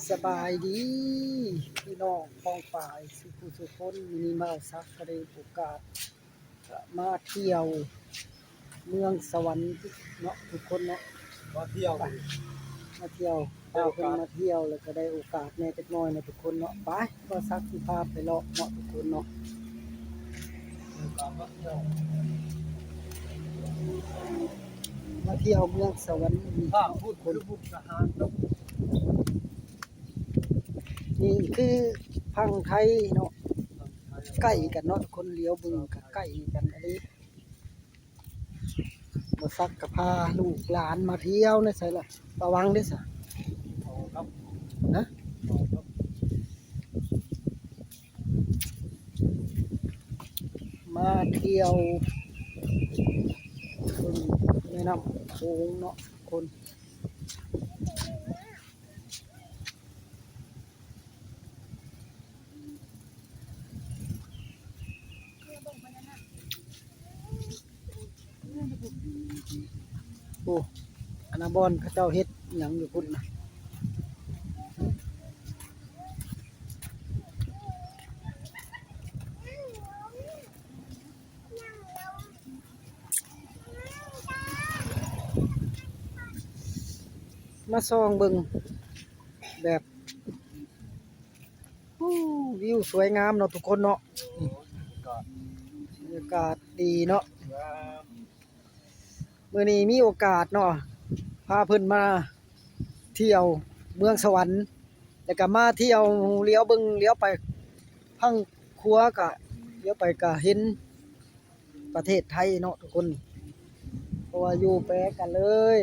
ສະບາຍດີພີ່ນ້ອງປ້ອງປາຍສູ່ຜູ້ສູ່ຄົນ, ມື້ນີ້ບ່າວສັກກໍໄດ້ໂອກາດມາທ່ຽວເມືອງສະຫວັນເນາະທຸກຄົນເນາະ, ມາທ່ຽວ ມາທ່ຽວ ພາເພິ່ນມາທ່ຽວ ແລ້ວກໍໄດ້ໂອກາດແດ່ຈັກໜ້ອຍເນາະທຸກຄົນເນາະ. ໄປ ບ່າວສັກຊິພາໄປເລາະເນາະທຸກຄົນເນາະ. ມາທ່ຽວເມືອງສະຫວັນ ທາງພຸ້ນຄືບຸກທະຫານເນາະ. ນີ້ຄືຝັ່ງໄທເນາະ, ໃກ້ກັນເນາະທຸກຄົນ, ຫຼຽວເບິ່ງກໍໃກ້ກັນອີ່ຫຼີ. ບ່າວສັກກໍພາລູກຫຼານມາທ່ຽວໃນໃສລະ? ປະຫວັງເດ້ສະ? ນະ? ມາທ່ຽວເບິ່ງແມ່ນ້ຳໂຂງເນາະທຸກຄົນ. ໂອ້ ອັນນະບ່ອນເຂົາເຈົ້າເຮັດຫຍັງຢູ່ພຸ້ນນະ? ມາສ່ອງເບິ່ງແບບ ໂອ້ ວິວສວຍງາມເນາະທຸກຄົນເນາະ. ບັນຍາກາດດີເນາະ. ມື້ນີ້ມີໂອກາດເນາະ ພາເພິ່ນມາທ່ຽວເມືອງສະຫວັນ ແລ້ວກໍມາທ່ຽວຫຼຽວເບິ່ງ ຫຼຽວໄປທາງຂວາ ກະຫຼຽວໄປກະເຫັນປະເທດໄທເນາະທຸກຄົນ, ເພາະວ່າຢູ່ແປກັນເລີຍ,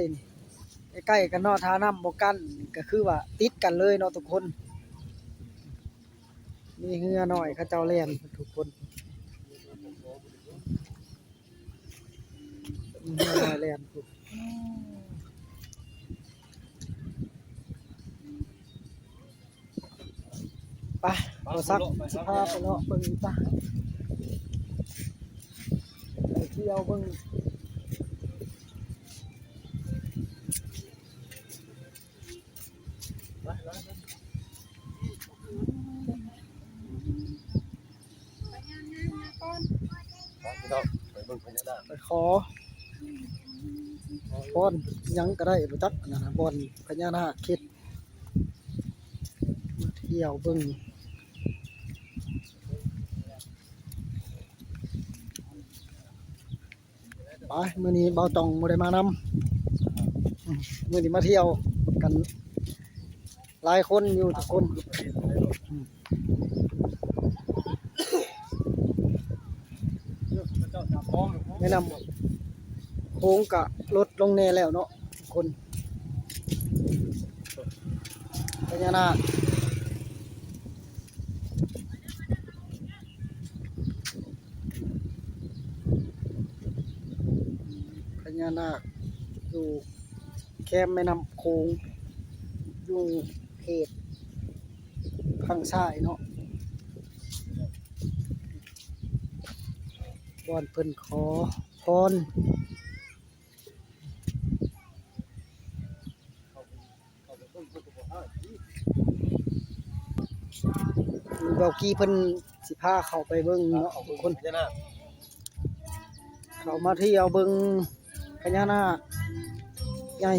ໃກ້ໆກັນເນາະ, ຖ້ານ້ຳບໍ່ກັ້ນກໍຄືວ່າຕິດກັນເລີຍເນາະທຸກຄົນ. ມີເຮືອນ້ອຍເຂົາເຈົ້າແລ່ນທຸກຄົນ. ມີເຮືອນ້ອຍແລ່ນພຸ້ນ. ໄປ ບ່າວສັກຊິພາໄປເລາະເບິ່ງອີກ ໄປ ໄປທ່ຽວເບິ່ງ. ໄປຂໍ ໄປຂໍ ບ່ອນຫຍັງກໍໄດ້ ບໍ່ຈັກ ອັນນັ້ນນະ ບ່ອນພະຍານາກເຮັດ ມາທ່ຽວເບິ່ງ. ໄປ ມື້ນີ້ບ່າວຕ້ອງບໍ່ໄດ້ມານຳ, ມື້ນີ້ມາທ່ຽວກັນຫຼາຍຄົນຢູ່ທຸກຄົນ. ແມ່ນ້ຳໂຂງກະລົດລົງແດ່ແລ້ວເນາະທຸກຄົນ. ພະຍານາກ ພະຍານາກຢູ່ແຄມແມ່ນ້ຳໂຂງ ຢູ່ເຂດຝັ່ງຊ້າຍເນາະ, ບ່ອນເພິ່ນຂໍພອນ. ບ່າວກີ້ເພິ່ນຊິພາເຂົ້າໄປເບິ່ງເນາະທຸກຄົນ, ເຂົ້າມາທ່ຽວເບິ່ງພະຍານາກໃຫຍ່.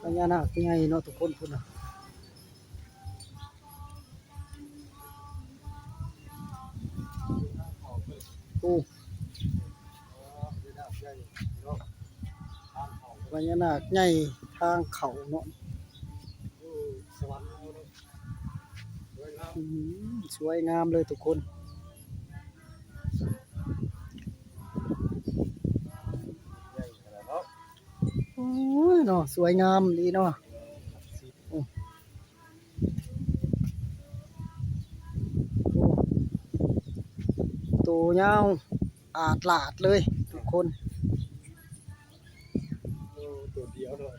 ພະຍານາກໃຫຍ່ເນາະທຸກຄົນ ພຸ້ນນະ. ໂອ້ ພະຍານາກໃຫຍ່ທາງເຂົ້າເນາະ. ອືມ ສວຍງາມເລີຍທຸກຄົນ. ໂອ້ຍເນາະ ສວຍງາມອີ່ຫຼີເນາະ. ໂອ້ ໂຕຍາວອາດຫຼາດເລີຍທຸກຄົນ. ໂອ້ ໂຕດຽວເນາະ.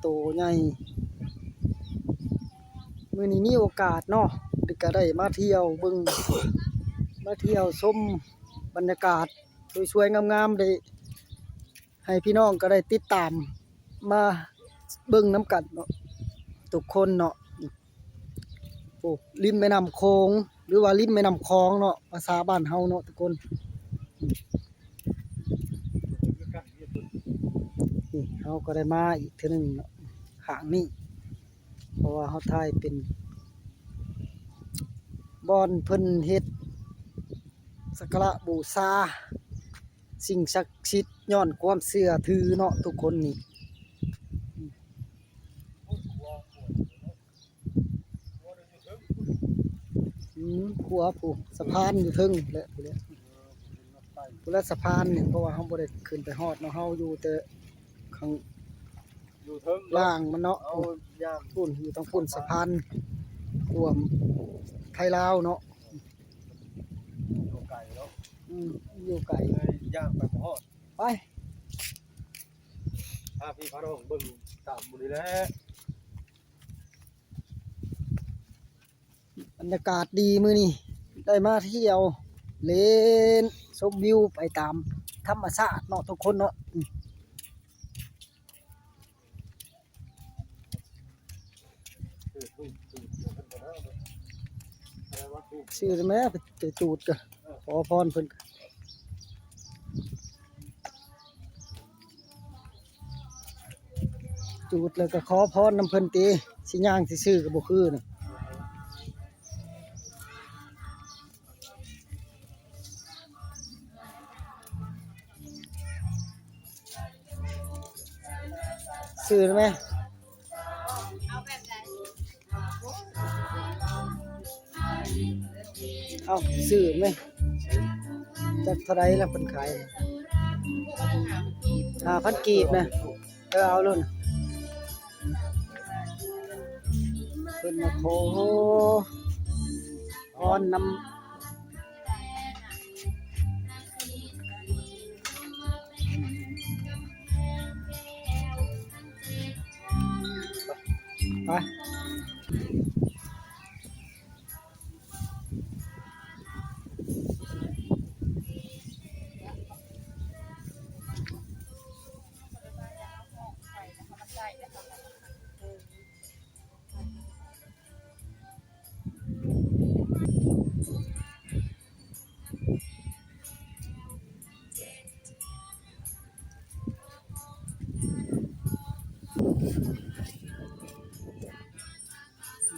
ໂຕໃຫຍ່. ມື້ນີ້ມີໂອກາດເນາະ ກໍໄດ້ມາທ່ຽວເບິ່ງ ມາທ່ຽວຊົມບັນຍາກາດສວຍໆງາມໆ ໄດ້ໃຫ້ພີ່ນ້ອງກໍໄດ້ຕິດຕາມມາເບິ່ງນຳກັນເນາະ ທຸກຄົນເນາະ. ໂອ້ ລິມແມ່ນ້ຳໂຂງ ຫຼືວ່າລິມແມ່ນ້ຳຂອງເນາະ ພາສາບ້ານເຮົາເນາະທຸກຄົນ. ນີ້ເຮົາກໍໄດ້ມາອີກເທື່ອໜຶ່ງເນາະ ຂ້າງນີ້ ເພາະວ່າເຮົາຖ່າຍເປັນບ່ອນເພິ່ນເຮັດສັກກາລະບູຊາສິ່ງສັກສິດ ຍ້ອນຄວາມເຊື່ອຖືເນາະທຸກຄົນນີ້. ອືມ ຂົວຜູ້ ສະພານຢູ່ເທິງແຫຼະ ພຸ້ນແຫຼະ ພຸ້ນແຫຼະສະພານນີ້ ເພາະວ່າເຮົາບໍ່ໄດ້ຂຶ້ນໄປຮອດເນາະ ເຮົາຢູ່ແຕ່ຂ້າງ ຢູ່ເທິງເນາະ ລ່າງມັນເນາະ ເຮົາຍ່າງ ພຸ້ນ ຢູ່ທາງພຸ້ນ ສະພານຂ້າມໄທລາວເນາະ ຢູ່ໄກເນາະ ອືມ ຢູ່ໄກ ເລີຍຍ່າງໄປບໍ່ຮອດ ໄປ ພາພີ່ພານ້ອງເບິ່ງຕາມໝູ່ນີ້ແຫຼະ. ບັນຍາກາດດີມື້ນີ້ ໄດ້ມາທ່ຽວຫຼິ້ນຊົມວິວໄປຕາມທຳມະຊາດເນາະທຸກຄົນເນາະ. ຊື້ແມ່ໄປຈູດກະ ຂໍພອນເພິ່ນ ຈູດແລ້ວກໍຂໍພອນນຳເພິ່ນຕິ ຊິຍ່າງຊື່ໆກໍບໍ່ຄືນະ. ຊື້ໄດ້ໄໝ? ເອົາ ຊື້ໄດ້ໄໝ? ຈັກເທົ່າໃດລະເພິ່ນຂາຍ? ຫ້າພັນກີບນະ. ເອີ ເອົາໂລດ. ເພິ່ນມາຂໍພອນນຳ ໄປ.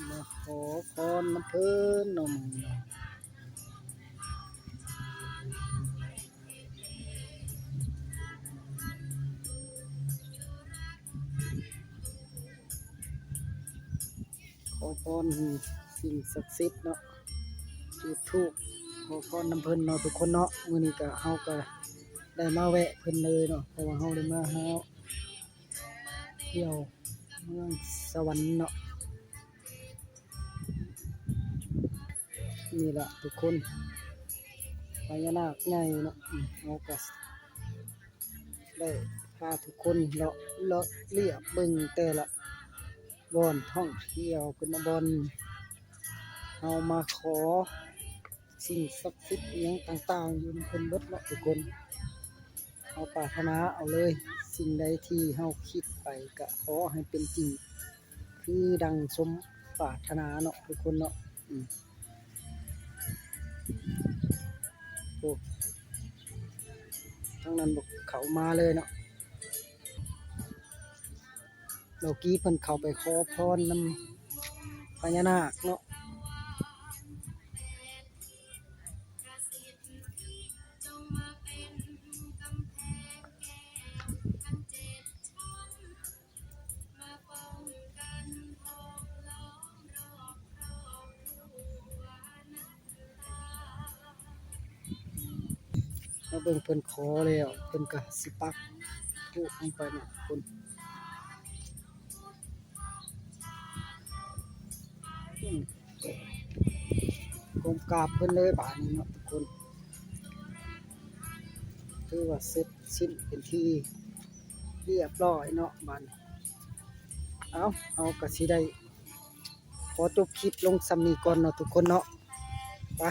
ມາຂໍພອນນຳເພິ່ນເນາະ ຂໍພອນສິ່ງສັກສິດເນາະ ຈຸດທູບຂໍພອນນຳເພິ່ນເນາະ ທຸກຄົນເນາະ. ມື້ນີ້ກະ ເຮົາກະໄດ້ມາແວະເພິ່ນເລີຍເນາະ ເພາະວ່າເຮົາໄດ້ມາຫາ ທ່ຽວເມືອງສະຫວັນເນາະ. ນີ້ລະທຸກຄົນ ພະຍານາກໃຫຍ່ເນາະ. ເຮົາກະໄດ້ພາທຸກຄົນເລາະ ເລາະລຽບເບິ່ງແຕ່ລະບ່ອນທ່ອງທ່ຽວ ເພິ່ນເອົາບ່ອນ ເຮົາມາຂໍ ສິ່ງສັກສິດອີ່ຫຍັງຕ່າງໆ ຢູ່ນຳເພິ່ນເບິດເນາະທຸກຄົນ. ເຮົາປາດຖະໜາເອົາເລີຍ ສິ່ງໃດທີ່ເຮົາຄິດໄປກະຂໍໃຫ້ເປັນຈິງ ຄືດັ່ງສົມປາດຖະໜາເນາະທຸກຄົນເນາະ. ອືມ ໂອ້ ທາງນັ້ນບໍ່ເຂົ້າມາເລີຍເນາະ. ເມື່ອກີ້ເພິ່ນເຂົ້າໄປຂໍພອນນຳພະຍານາກເນາະ. ມາເບິ່ງເພິ່ນຂໍແລ້ວ ເພິ່ນກະຊິປັກທູບລົງໄປເນາະທຸກຄົນ. ອືມ ກົ້ມກາບເພິ່ນເລີຍບາດນີ້ເນາະທຸກຄົນ. ຖືວ່າເສັດສິ້ນເປັນທີ່ຮຽບຮ້ອຍເນາະບາດນີ້. ເອົາ ເຮົາກໍຊິໄດ້ຂໍຈົບຄລິບລົງສ່ຳນີ້ກ່ອນເນາະທຸກຄົນເນາະ ໄປ.